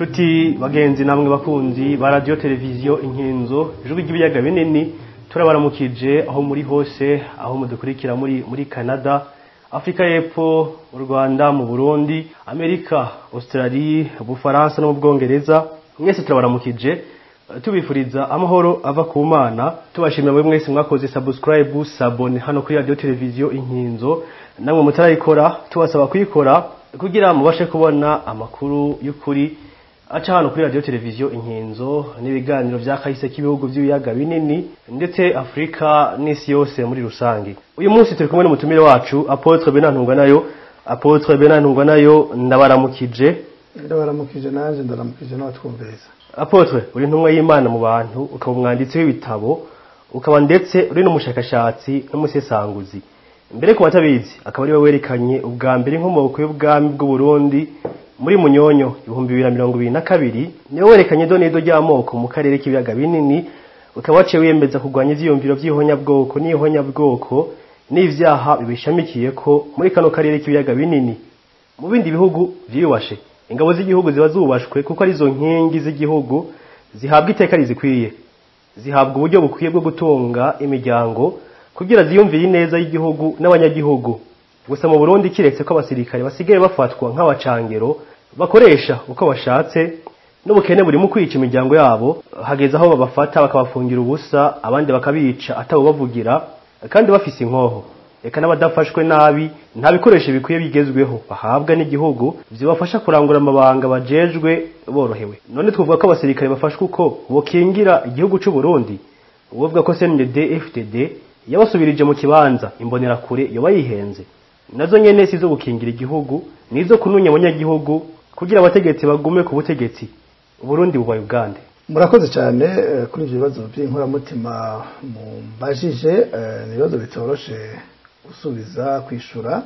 Nshuti bagenzi namwe bakunzi ba radio televiziyo Inkinzo, ijwi ry'ibiyaga binini, turabaramukije aho muri hose, aho mudukurikira muri Canada, Afrika y'Epfo, mu Rwanda, mu Burundi, Amerika, Australie, Bufaransa no mu Bwongereza. Mwese turabaramukije, tubifuriza amahoro ava ku Mana, tubashimira mwe mwese mwakoze subscribe, s'abonner hano kuri radio televiziyo Inkinzo. Namwe mutarayikora tubasaba kuyikora kugira mubashe kubona amakuru y'ukuri aca hano kuri radio televiziyo Inkinzo n'ibiganiro vya kahise k'ibihugu vy'ibiyaga binini ndetse Afrika n'isi yose muri rusange. Uyu munsi turi kumwe n'umutumire wacu Apôtre Bernard Ntungwanayo. Apôtre Bernard Ntungwanayo, ndabaramukije. Ndabaramukije nanje, ndaramukije n'abatwumviriza. Apôtre, uri intumwa y'Imana mu bantu, ukaba umwanditsi w'ibitabo, ukaba ndetse uri n'umushakashatsi n'umusesanguzi. Mbere ku batabizi, akaba ari we werekanye ubwa mbere inkomoko y'ubwami bw'u Burundi muri Munyonyo 2022, niwe werekanye idonido ry'amoko mu karere k'ibiyaga binini, ukaba waciye wiyemeza kurwanya ivyiyumviro vy'ihonyabwoko n'ihonyabwoko n'ivyaha bibishamikiye ko muri kano karere k'ibiyaga binini. Mu bindi bihugu vyiyubashe, ingabo z'igihugu ziba zubashwe kuko arizo nkingi z'igihugu, zihabwa iteka rizikwiye, zihabwa uburyo bukwiye bwo gutunga imiryango kugira ziyumvire ineza y'igihugu n'abanyagihugu. Gusa mu Burundi, kiretse ko abasirikare basigaye bafatwa nk'abacangero bakoresha uko bashatse, n'ubukene buri mu kwica imiryango yabo, hageze aho babafata bakabafungira ubusa, abandi bakabica atabo bavugira kandi bafise inkoho. Eka n'abadafashwe nabi, nta bikoresho bikwiye bigezweho bahabwa n'igihugu vyibafasha kurangura amabanga bajejwe borohewe. None twovuga ko abasirikare bafashwe uko bokingira igihugu c'u Burundi? Uwovuga ko CNDD FDD yabasubirije mu kibanza imbonerakure yoba yihenze. Nazo nyene sizo gukingira igihugu, nizo kununya abanyagihugu kugira abategetsi bagume ku butegetsi. Burundi bubaye Uganda. Murakoze cyane kuri ibyo bibazo by'inkoramutima mumbajije. Ni ibibazo bitoroshe gusubiza, kwishura,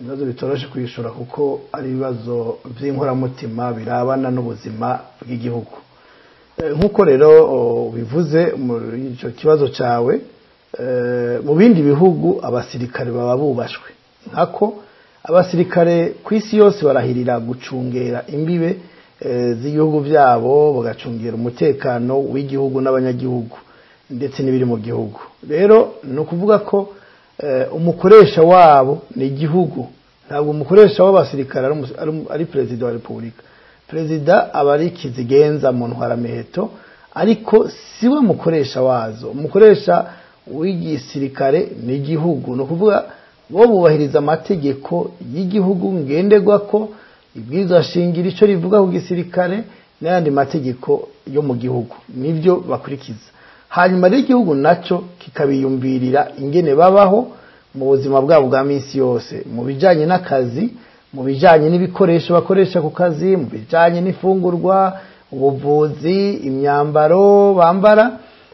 ibibazo bitoroshe kwishura kuko ari ibibazo by'inkoramutima birabana n'ubuzima bw'igihugu. Nk'uko rero bivuze muri icyo kibazo cyawe, mu bindi bihugu abasirikare baba bubashwe, nkako abasirikare ku isi yose barahirira gucungera imbibe z'igihugu byabo, bagacungera umutekano w'igihugu n'abanyagihugu ndetse n'ibiri mu gihugu. Rero ni ukuvuga ko umukoresha wabo ni igihugu, ntabwo umukoresha w'abasirikare ari perezida wa repubulika. Perezida aba ari kizigenza mu ntwaramiheto, ariko siwe mukoresha wazo. Umukoresha w'igisirikare ni igihugu, ni ukuvuga bo bubahiriza amategeko y'igihugu ngenderwako, ibwirizwa shingiro icyo rivuga ku gisirikare n'ayandi mategeko yo mu gihugu nibyo bakurikiza. Hanyuma rero igihugu nacyo kikabiyumvirira ingene babaho mu buzima bwabo bwa minsi yose, mu bijyanye n'akazi, mu bijyanye n'ibikoresho bakoresha ku kazi, mu bijyanye n'ifungurwa, ubuvuzi, imyambaro bambara.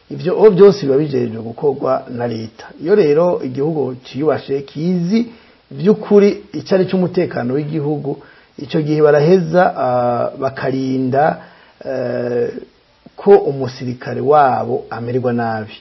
Ibyo byose biba bijejwe gukorwa na leta. Iyo rero igihugu cyiyubashe, kizi by'ukuri icyo ari cy'umutekano w'igihugu, icyo gihe baraheza bakarinda ko umusirikare wabo amererwa nabi.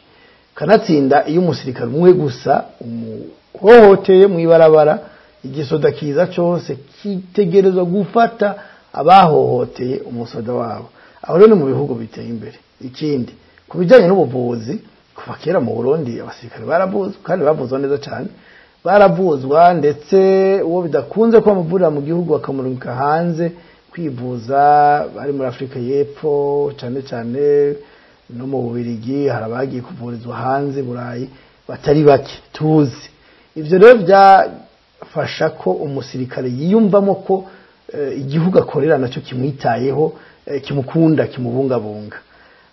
Kanatsinda iyo umusirikare umwe gusa umuhohoteye mu ibarabara, igisoda kiza cyose kitegerezwa gufata abahohoteye umusoda wabo. Aho rero ni mu bihugu biteye imbere. Ikindi, ku bijyanye n'ubuvuzi, kuva kera mu Burundi abasirikare baravuzwa, kandi bavuzwa neza cyane, baravuzwa ndetse uwo bidakunze ko bamuvurira mu gihugu bakamurungika hanze kwivuza, bari muri Afurika y'Epfo cyane cyane no mu Bubiligi, hari abagiye kuvurizwa hanze Burayi batari bake tuzi. Ibyo rero byafasha ko umusirikare yiyumvamo ko igihugu akorera nacyo kimwitayeho, kimukunda, kimubungabunga.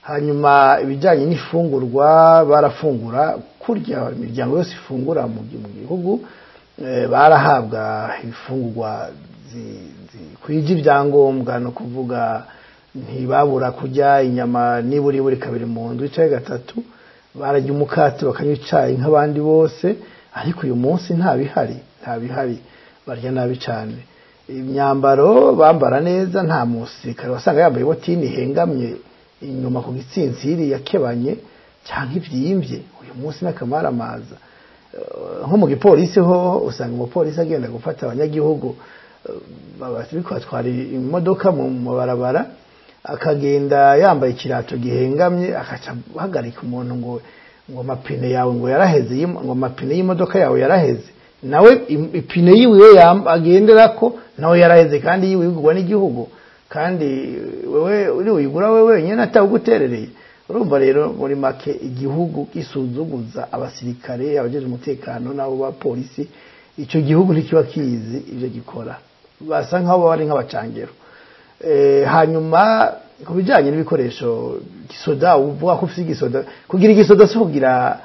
Hanyuma ibijyanye n'ifungurwa, barafungura kurya imiryango yose ifungura mu gihugu, barahabwa ifungurwa zikwije ibyangombwa, no kuvuga ntibabura kurya inyama niburi buri kabiri mu ndwi cyangwa gatatu, bararya umukate bakanywa icyayi nk'abandi bose. Ariko uyu munsi nta bihari, nta bihari, barya nabi cyane. Imyambaro bambara neza, nta musirikare wasanga yambaye ibotini ihengamye inyuma ku gitsinsiri yakebanye cyangwa ibyimbye. Uyu munsi n'akamaramaza. Nko mu gipolisi ho usanga umupolisi agenda gufata abanyagihugu bariko batwara imodoka mu mabarabara, akagenda yambaye ikirato gihengamye, akaca ahagarika umuntu ngo amapine yawe ngo yaraheze, ngo amapine y'imodoka yawe yaraheze, nawe ipine yiwe agenderako nawe yaraheze, kandi yiwe igurwa n'igihugu, kandi wewe uri uyigura wewe wenyine atawuguterereye. Urumva rero muri make igihugu gisuzuguza abasirikare, abajeje umutekano n'abo bapolisi, ico gihugu ntikiba kizi ivyo gikora, basa nkaho bari nk'abacangero. Hanyuma ku bijanye n'ibikoresho gisoda, uvuga ko ufise igisoda, kugira igisoda si kugira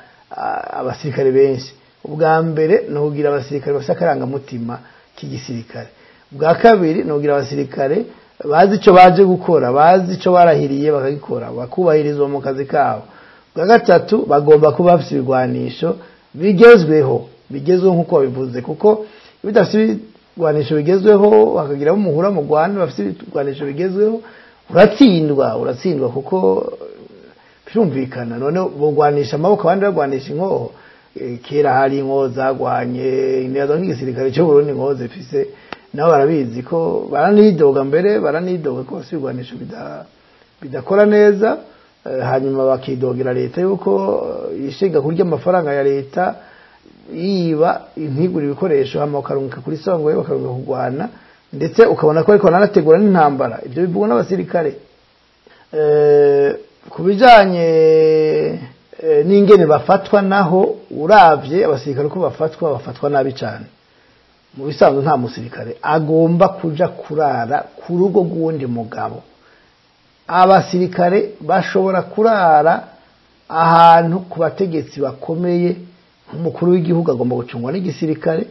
abasirikare benshi. Ubwa mbere ni ukugira abasirikare bafise akarangamutima k'igisirikare, ubwa kabiri ni ukugira abasirikare bazi ico baje gukora, bazi ico barahiriye bakagikora, bakubahirizwa mu kazi kabo. Ubwa gatatu bagomba kuba bafise ibigwanisho bigezweho, bigezweho nk'uko babivuze, kuko bidafise ibigwanisho bigezweho bakagira umuhura mu Rwanda bafise ibigwanisho bigezweho, uratsindwa kuko birumvikana. None bogwanisha amaboko abandi bagwanisha inkoho. Kera hari inkoho zagwanye ineza nk'igisirikare cyo Burundi, inkoho zifise nabo barabizi ko baranidoga mbere, baranidoga ko bafise ibigwanisho bidakora neza. Hanyuma bakidogera leta yuko ishinga kurya amafaranga ya leta, yiba intigura ibikoresho, hama bakarungika kuri Songwe, bakarungika kugwana, ndetse ukabona ko ariko nanategura n'intambara. Ibyo bivugwa n'abasirikare. Ku bijanye n'ingene bafatwa, naho uravye abasirikare ko bafatwa nabi cyane. Mu bisanzwe nta musirikare agomba kuja kurara ku rugo rw'uwundi mugabo. Abasirikare bashobora kurara ahantu ku bategetsi bakomeye, nk'umukuru w'igihugu agomba gucungwa n'igisirikare,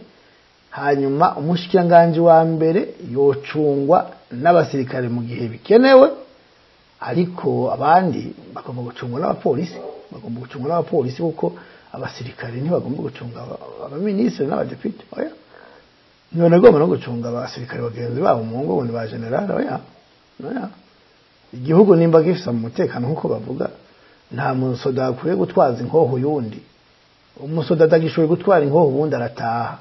hanyuma umushikiranganji wa mbere yocungwa n'abasirikare mu gihe bikenewe, ariko abandi bagomba gucungwa n'abapolisi, bagomba gucungwa n'abapolisi kuko abasirikare ntibagomba gucunga abaminisitiri n'abadepite, oya. Ntibanagomba no gucunga abasirikare bagenzi babo mu ngo ba general, oya, oya. Igihugu nimba gifise umutekano nk'uko bavuga, nta musoda akwiye gutwaza inkoho yundi. Umusoda atagishoboye gutwara inkoho ubundi arataha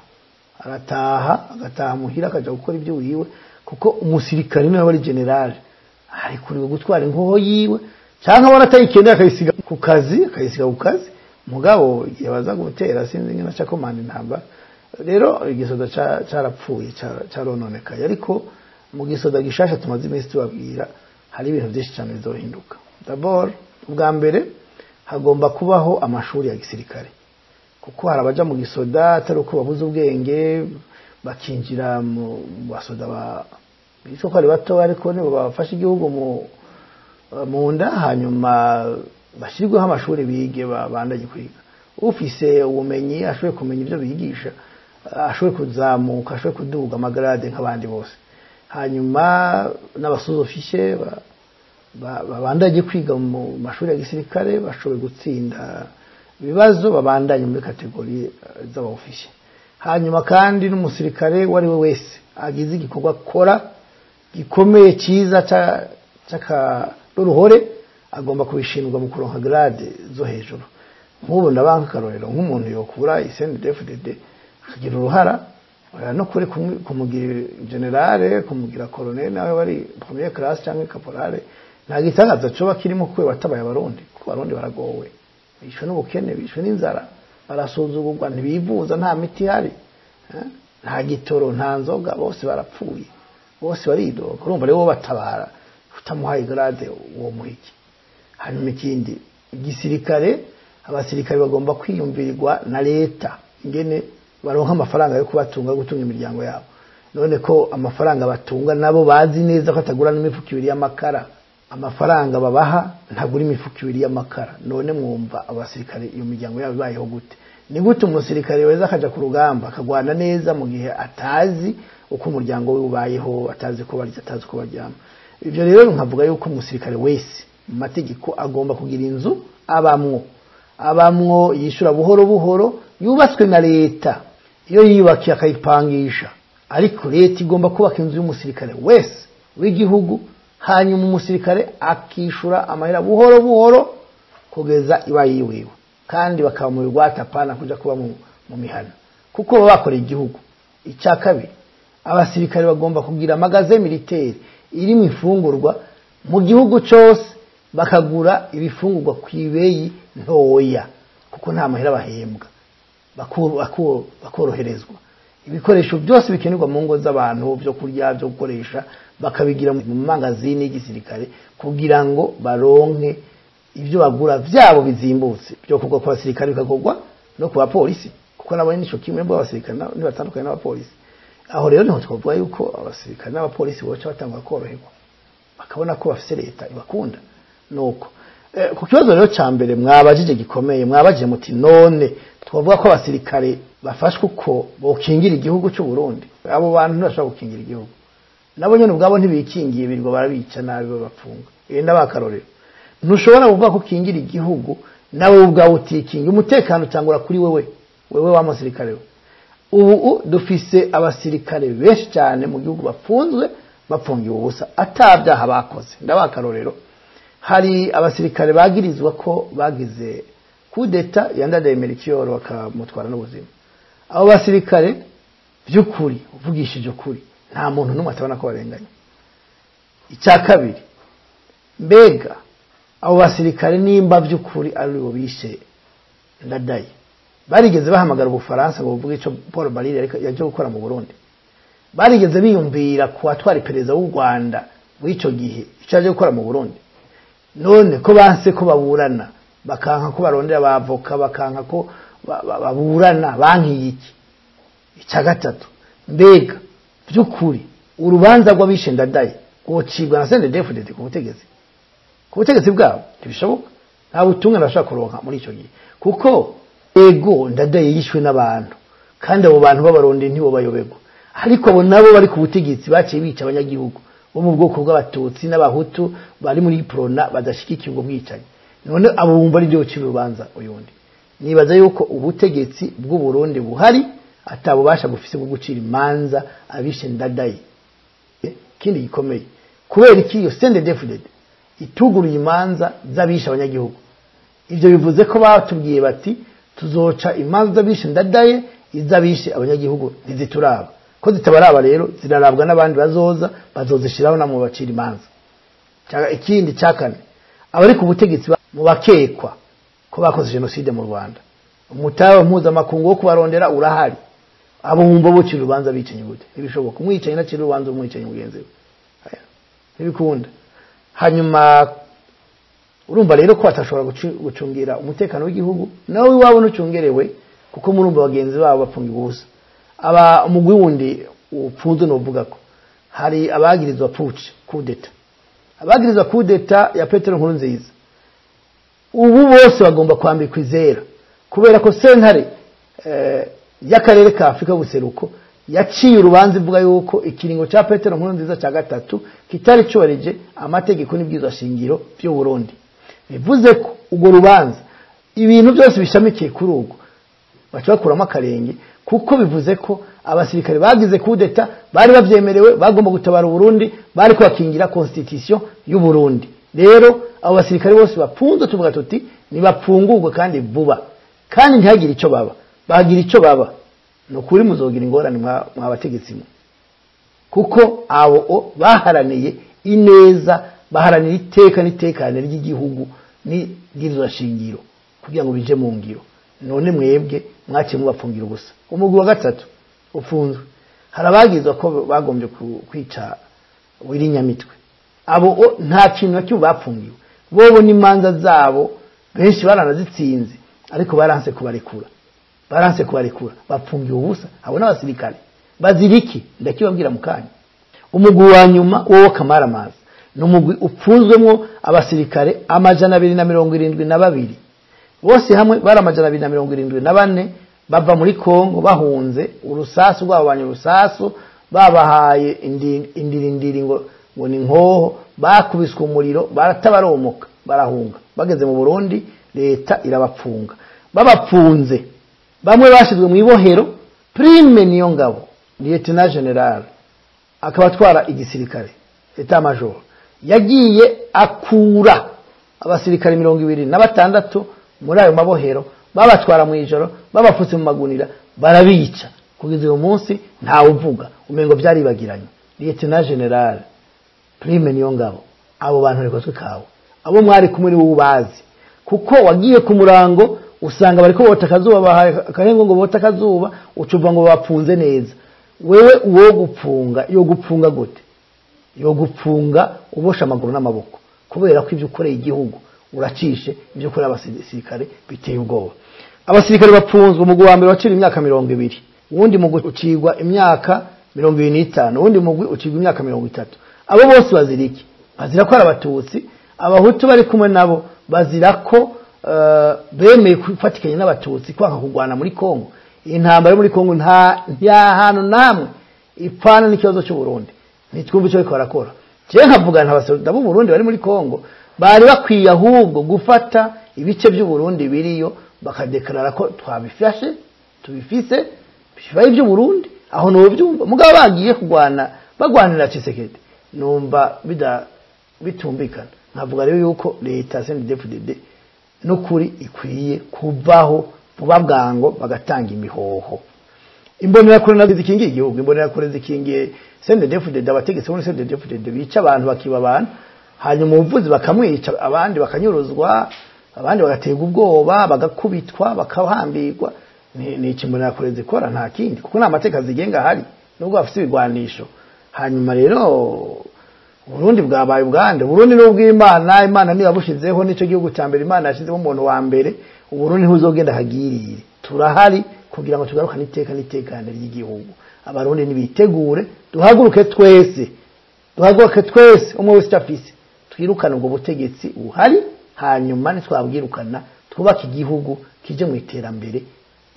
agataha muhira akaja gukora ibyo wiwe, kuko umusirikare niwe ari general ari kuriwe gutwara inkoho yiwe, cyangwa abona atayikeneye akayisiga ku kazi, mugabo igihe baza gutera sinzi ngena cha komanda intambara. Rero igisoda carapfuye, carononekaye. Ariko mu gisoda gishasha tumaze iminsi tubabwira, hari ibintu byinshi cyane bizohinduka. D'abord, ubwa mbere hagomba kubaho amashuri ya gisirikare, kuko hari abaja mu gisoda atari uko babuze ubwenge, bakinjira mu basoda bitwa ko ari bato, ariko nibo bafasha igihugu mu nda. Hanyuma bashyirweho amashuri bige, babandanye kwiga. Ufise ubumenyi ashoboye kumenya ibyo bigisha, ashoboye kuzamuka, ashoboye kuduga amagrade nk'abandi bose. Hanyuma n'abasuzofishe babandanye kwiga mu mashuri ya gisirikare, bashoboye gutsinda ibibazo, babandanye muri kategori z'abofishe. Hanyuma kandi n'umusirikare wari we wese agize igikorwa akora gikomeye cyiza cy'akaruhore, agomba kubishimwa mu kuronka grade zo hejuru. Nk'ubu ndabanka akarorero nk'umuntu yokura CNDD-FDD akagira uruhara no kuri kumugira generale, kumugira colonel, nawe bari première classe cyangwa caporale, nta gitangaza coba kirimo kuko watabaye abarundi, kuko abarundi baragowe, bishwe n'ubukene, bishwe n'inzara, barasuzugurwa, ntibivuza, nta miti ihari, nta gitoro, nta nzoga, bose barapfuye, bose baridoga. Urumva rero batabara utamuhaye grade uwo muhiki. Hanyuma ikindi, igisirikare, abasirikare bagomba kwiyumvirirwa na leta ingene baronka amafaranga yo kubatunga, gutunga imiryango yabo. None ko amafaranga batunga nabo bazi neza ko atagura n'imifuko ibiri y'amakara, amafaranga babaha ntagura imifuko ibiri y'amakara. None mwumva abasirikare iyo miryango yabo ibayeho gute? Ni gute umusirikare weza akaja ku rugamba akagwana neza mu gihe atazi uko umuryango we ubayeho, atazi ko barya, atazi ko baryama? Ibyo rero nkavuga yuko umusirikare wese mu mategeko agomba kugira inzu abamwo yishura buhoro buhoro, yubatswe na leta. Iyo yiyubakiye akayipangisha, ariko leta igomba kubaka inzu y'umusirikare wese w'igihugu, hanyuma umusirikare akishura amahera buhoro buhoro kugeza iba yiwiwe, kandi bakaba mu bigwate, apana kuja kuba mu mihana, kuko baba bakoreye igihugu. Icya kabiri, Abasirikare bagomba kugira magasin militaire irimo ifungurwa mu gihugu cyose, bakagura ibifungurwa ku ibeyi ntoya kuko nta mahera bahembwa, bakoroherezwa. Ibikoresho byose bikenerwa mu ngo z'abantu byo kurya, byo gukoresha, bakabigira mu mangazini y'igisirikare kugira ngo baronke ibyo bagura byabo bizimbutse. Byo kugwa ku basirikare bikagurwa no ku bapolisi, kuko nabo nico kimwe, bo abasirikare ntibatandukanye n'abapolisi. Aho rero niho twavuga yuko abasirikare n'abapolisi boca batangwa koroherwa, bakabona ko bafise leta ibakunda. Nuko ku kibazo rero ca mbere mwabajije gikomeye, mwabajije muti none twavuga ko abasirikare bafashwe uko bokingira igihugu cy'u Burundi? Abo bantu ntibashobora gukingira igihugu, nabo nyene ubwabo ntibikingiye, birirwa barabica nabi babapfunga. N'abakarorero, ntushobora kuvuga ko ukingira igihugu nawe ubwawe utikingiye. Umutekano utangura kuri wewe, wewe wa musirikare we. Ubu dufise abasirikare benshi cyane mu gihugu bafunzwe, bapfungiwe ubusa, atabyaha bakoze. Ndabakarorero, hari abasirikare bagirizwa ko bagize kudeta ya Ndadaye Melchior bakamutwara n'ubuzima. Abo basirikare by'ukuri, uvugishije ukuri, nta muntu n'umwe atabona ko barenganye. Icya kabiri, mbega abo basirikare nimba by'ukuri ari bo bishe Ndadaye, barigeze bahamagara Ubufaransa ngo buvuge ico Paul Barril yaje gukora mu Burundi? Barigeze biyumvira ku atwara perezida w'u Rwanda w'ico gihe ico yaje gukora mu Burundi? None ko banse ko baburana, bakanka ko barondera abavoka, bakanka ko baburana, bankiye iki? Icya gatatu, mbega by'ukuri urubanza rw'abishe Ndadaye rwocibwa na CNDD-FDD ku butegetsi, ku butegetsi bwabo? Ntibishoboka, nta butumwa bashobora kuronka muri ico gihe, kuko ego Ndadaye yishwe n'abantu, kandi abo bantu b'abarundi ntibo bayoberwa, ariko abo nabo bari ku butegetsi baciye bica abanyagihugu bo mu bwoko bw'abatutsi n'abahutu bari muri Prona badashigikiye ubwo bwicanyi. None abo bumva ari byo ucira urubanza uyundi? Nibaza yuko ubutegetsi bw'u Burundi buhari atabubasha bufise bwo gucira imanza abishe Ndadaye. Kindi gikomeye, kubera iki iyo CNDD-FDD ituguruye imanza z'abishe abanyagihugu? Ivyo bivuze ko batubwiye bati tuzoca imanza z'abishe Ndadaye, iz'abishe abanyagihugu ntizituraba. Ko zitabaraba rero zirarabwa n'abandi bazoza bazozishiraho namwe bacira imanza. Ikindi cya kane, abari ku butegetsi mu bakekwa ko bakoze jenoside mu Rwanda, umutahe mpuzamakungu wo kubarondera urahari. Abo bumva bocira urubanza bicanyi gute? Ntibishoboka. Umwicanyi nacira urubanza umwicanyi mugenzi we, ntibikunda. Hanyuma urumva rero ko atashobora gucungira umutekano w'igihugu, nawe iwabo ntucungerewe, kuko murumva bagenzi babo bapfungiwe ubusa. Aba umugwi wundi upfunzwe novuga ko hari abagirizwa putsch, kudeta, abagirizwa kudeta ya Petero Nkurunziza. Ubu bose bagomba kwambikwa izera, kubera ko sentare y'akarere ka Afrika buseruko yaciye urubanza ivuga yuko ikiringo ca Petero Nkurunziza ca gatatu kitari cyubahirije amategeko n'ibwirizwa shingiro by'u Burundi. Bivuze ko urwo rubanza ibintu byose bishamikiye kuri urwo baca bakuramo akarenge, kuko bivuze ko abasirikare bagize kudeta bari bavyemerewe, bagomba gutabara Burundi, bari kubakingira constitution y'u Burundi. Rero abo basirikare bose bapfunzwe tuvuga tuti nibapfungurwe kandi vuba, kandi ntihagire ico baba, bagira ico baba no kuri muzogira ingorane mwabategetsi mwe, kuko abo baharaniye ineza, baharanira iteka n'itekane ry'igihugu n'ibwirizwa shingiro kugira ngo bije mu ngiro. None mwebwe mwaciye mubapfungira ubusa. Umugwi wa gatatu ufunzwe, hari abagizwa ko bagombye kwica Wirinyamitwe. Abo nta kintu na kimwe bapfungiwe, bobo n'imanza zabo benshi baranazitsinze, ariko baranse kubarekura, baranse kubarekura, bapfungiwe ubusa. Abo n'abasirikare baziriki ndakibabwira mu kanya. Umugwi wa nyuma wowo kamaramaza ni umugwi upfunzwemwo abasirikare 272, bose hamwe bari 274, bava muri Kongo bahunze urusasu rwabanye urusasu, babahaye indirindiri ngo ni nkoho, bakubiswe umuriro baratabaromoka barahunga. Bageze mu Burundi leta irabapfunga. Babapfunze bamwe bashizwe mu ibohero. Prime niyo ngabo lieutenant general akaba atwara igisirikare etat major, yagiye akura abasirikare 26 muri ayo mabohero, babatwara mu ijoro, babapfutse mu magunira, barabica. Kugeza uyu munsi ntawe uvuga, umengo byaribagiranye. Lieutenant General Prime Niyongabo, abo bantu rekozwe kawe, abo mwari kumwe ni ubazi, kuko wagiye ku murango usanga bariko bota akazuba, bahaye akahengo ngo bota akazuba, ucuva ngo bapfunze neza. Wewe uwo gupfunga, yo gupfunga gute? Yo gupfunga ubosha amaguru n'amaboko, kubera ko ivyo ukoreye igihugu uracishe, ivyo ukoreye abasirikare biteye ubwoba. Abasirikare bapfunzwe, umugwi wa mbere wacira imyaka 20, uwundi mugwi ucigwa imyaka 25, uwundi mugwi ucigwa imyaka 30. Abo bose bazira iki? Bazira ko ari abatutsi. Abahutu bari kumwe nabo bazira ko bemeye gufatikanya n'abatutsi kwanga kurwana muri Kongo. Intambara yo muri Kongo nta hantu namwe ipfana n'ikibazo cy'u Burundi. Nitwumva icyo bariko barakora. Je nkavuga nta basoda b'u Burundi bari muri Kongo bari bakwiye ahubwo gufata ibice by'u Burundi biriyo, bakadeklarara ko twabifashe, tubifise, bibaye by'u Burundi. Aho no byumva mugabo bagiye kurwana bagwanira Tshisekedi, numva bitumbikana. Nkavuga rero yuko leta CNDD-FDD nukuri ikwiye kuvaho vuba bwango, bagatanga imihoho. Imbonerakure nazo zikingiye igihugu, imbonerakure zikingiye CNDD-FDD, abategetsi bo muri CNDD-FDD bica abantu, bakiba abantu, hanyuma umuvuzi bakamwica, abandi bakanyuruzwa, abandi bagaterwa ubwoba, bagakubitwa, bakahambirwa. Ni iki imbonerakure zikora? Nta kindi, kuko nta mateka zigenga ahari, nubwo bafite ibigwanisho. Hanyuma rero Burundi bwabaye ubwande. Burundi n'ubw'Imana, Imana niba bushizeho, nico gihugu ca mbere Imana yashizeho umuntu wa mbere. Uburundi ntuzogenda hagirire. Turahari kugira ngo tugarukane iteka n'itekane ry'igihugu. Abarundi nibitegure, duhaguruke twese, duhaguruke twese, umwe wese afise, twirukane ubwo butegetsi buhari. Hanyuma nitwabwirukana twubake igihugu kije mu iterambere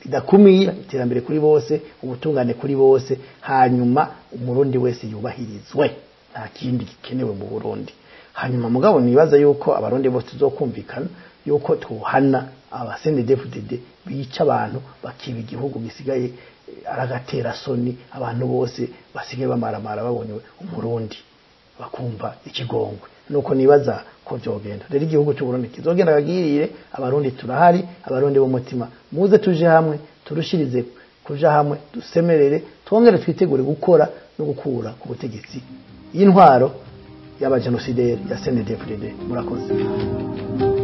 ridakumira, iterambere kuri bose, ubutungane kuri bose, hanyuma umurundi wese yubahirizwe. Nta kindi gikenewe mu Burundi. Hanyuma mugabo nibaza yuko abarundi bose tuzokumvikana yuko tuhana aba CNDD-FDD bica abantu, bakiba igihugu, gisigaye aragatera soni, abantu bose basigaye bamaramara babonye umurundi bakumva ikigongwe. Nuko nibaza ko byogenda. Rero igihugu cy'u Burundi kizogenda kagirire. Abarundi turahari, abarundi b'umutima, muze tuje hamwe, turushirize kuja hamwe, dusemerere, twongere twitegure gukora no gukura ku butegetsi y'intwaro y'abajenosideri ya CNDD-FDD. Murakoze.